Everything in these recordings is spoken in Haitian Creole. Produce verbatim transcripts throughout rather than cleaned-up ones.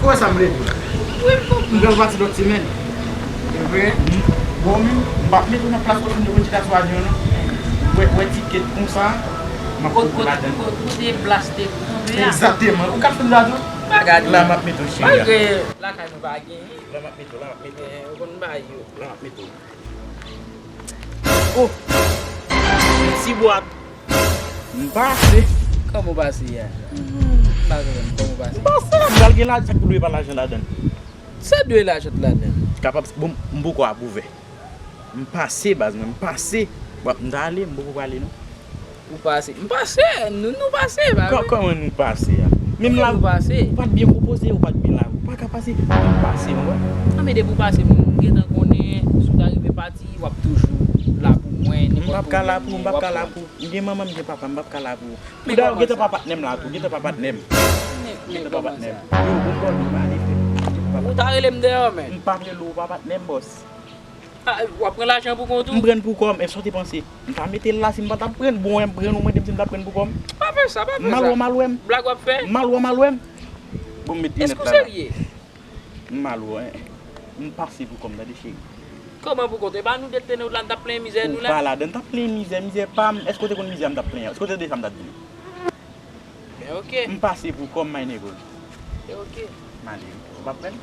Ou wè sa m vle di w? Wi, m konprann. M pral pati lòt semèn. E vre? Bon, men, m p ap mete w nan plas kot moun yo konn chita sou avyon, non. Wè, wè tiket konsa, m ap fout ou ladan l. Kot, kot, kote plas te kanpe a? Egzakteman. Ou ka fè m ladan? Pa gade. La, m ap mete w, cheri. Malgre lakay nou pa genyen. La, m ap mete w, la, m ap mete w. Men, ou konn bagay yo. La, m ap mete w. Oh! Ti bwa. M pase. Kòman w pase a? M pa konprann. Kòman w pase? M pase. M pral gen lajan, sa k dwe pa lajan ladan l. Sa dwe lajan t ladan l? Kapab, bon, m poko ap ouvè. M pase, baz mwen, m pase. Bon, m ta ale, m poko prale, non. Ou pase. M pase. Nou, nou pase, pa vre? Kò-, kòman nou pase a? Menm la, ou pase. Ou pa t byen konpoze, ou pa t byen la. Ou pa ka pase. M pase, mwen. Non, men depi ou pase, m gentan konnen si w ta rive pati, w ap toujou la pou mwen. M p ap ka la pou ou, m p ap ka la pou ou. M gen manman, m gen papa, m p ap ka la pou ou. Tou dayè, ou gentan pa patnè m la tou, ou gentan pa patnè m. Ou gentan pa patnè m. Yo, bon, bò, nou pa ale, frè. Ou ta rele m deyò, men. M p ap rele w, ou pa patnè m, bòs. Ah, w ap pran lajan pou kont ou? M pran pou kò m, e sa w te panse? M ta mete l la si m pa t ap pran, bon, m pran ou, mande m si m t ap pran pou kò m. Pa fè sa, pa fè sa. M al wè w, m al wè m. Blag w ap fè? M al wè w, m al wè m. Bon, m met linèt la. Èske w serye? M al wè w, en. M pase pou kò m, tande, cheri. Kòman pou kont ou? E pa nou de t te nan wout la, n t ap plenyen mizè nou la? Ou pa ladan, n t ap plenyen mizè, mizè pa m. Èske w te konn mizè a m t ap plenyen an? Èske w te tande sa m t ap di w? Men oke. M pase pou kò m, my nigga. Men oke. M ale. Ou p ap pran l?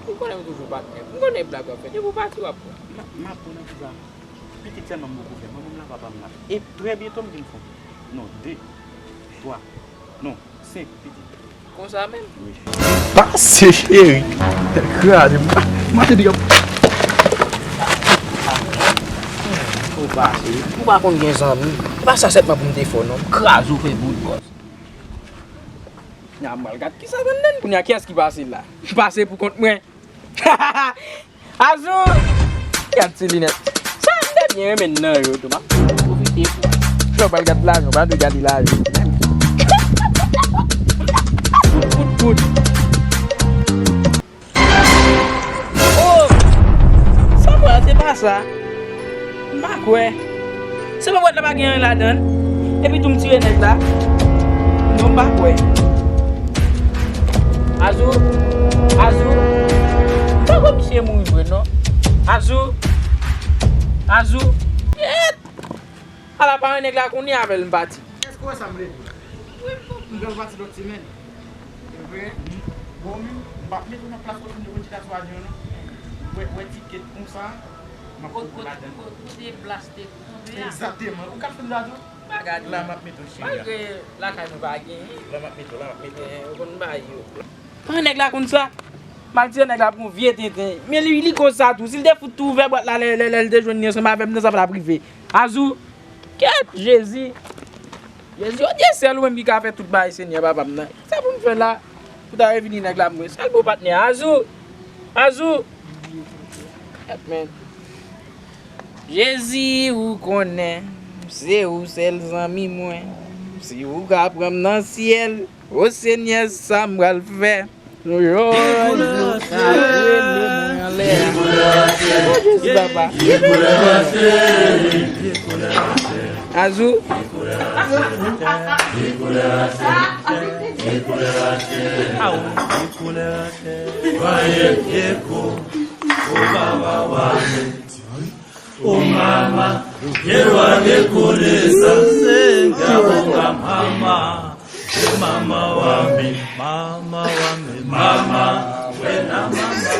Ou konnen m toujou patnè. M konnen blag w ap fè. Depi w pati, w ap pran. M ap, m ap pran nan kisa? Pitit sèlman m poko fè. Manman m la, papa m la. E trè byento m vin fon. Non, de. Twa. Non, senk pitit. Konsa menm? Wi. Pase, cheri. Kraze m. Mache devan. Ou pase. Ou pa konn gen zanmi. E pa sa sèlman pou m te fè w, non. M kraze w fè bout, bòs. N a mal gad kisa vann nan. Kounye a, kiyès ki pase la? M pase pou kont mwen. Azou! Gad ti linèt. Sa m te byen renmen nan yo tou, m ap pwofite pou. Lè w pral gad lajan, w pa dwe gade lajan. Pout, pout, pout. Oh! Sa m wè a, se pa sa. M pa kwè. Se pa bwat la pa gen anyen ladan l. Epi tou m tire nèg la. Non, m pa kwè. Azou. Azou. M pa kwè misye mouri vre non. Azou. Azou. Yèt! Ala paran nèg la kounye a avè l m pati. Èske w wè sa m vle di w? Wi, m konprann. M pral pati lòt semèn. E vre? Bon, men, m p ap mete w nan plas kot moun yo konn chita sou avyon, non. Wè, wè tiket konsa, m ap fout ou ladan l. Kot, kot, kote plas te kanpe a? Egzakteman. Ou ka fè m ladan? Pa gade. La, m ap mete w, cheri a. Malgre lakay nou pa genyen. La, m ap mete w, la, m ap mete w. Men, ou konn bagay yo. Pran nèg la konn sa. M al tire nèg la pou yon vye tenten. Men li, li konsa tou. Si l te fout tou ouvè bwat la, lè, lè, lè l te jwenn li ansanm avè m nan, sa pa t ap rive. Azou. Kèt, Jezi! Jezi, o Dye sèl ou menm ki ka fè tout bagay, Senyè Papa m nan. Sa pou m fè la? Pou ta revini nèg la pou mwen. Sèl pou patnè a. Azou! Azou! Kèt, men. Jezi, ou konnen, se ou sèl zanmi mwen. Si ou ka pran m nan syèl, o Senyè, sa m pral fè? Toujou anlè. O Jezi papa. Azou. O mama, que lo hablé con esa senga boca mama. Mama wami, mama wami, mama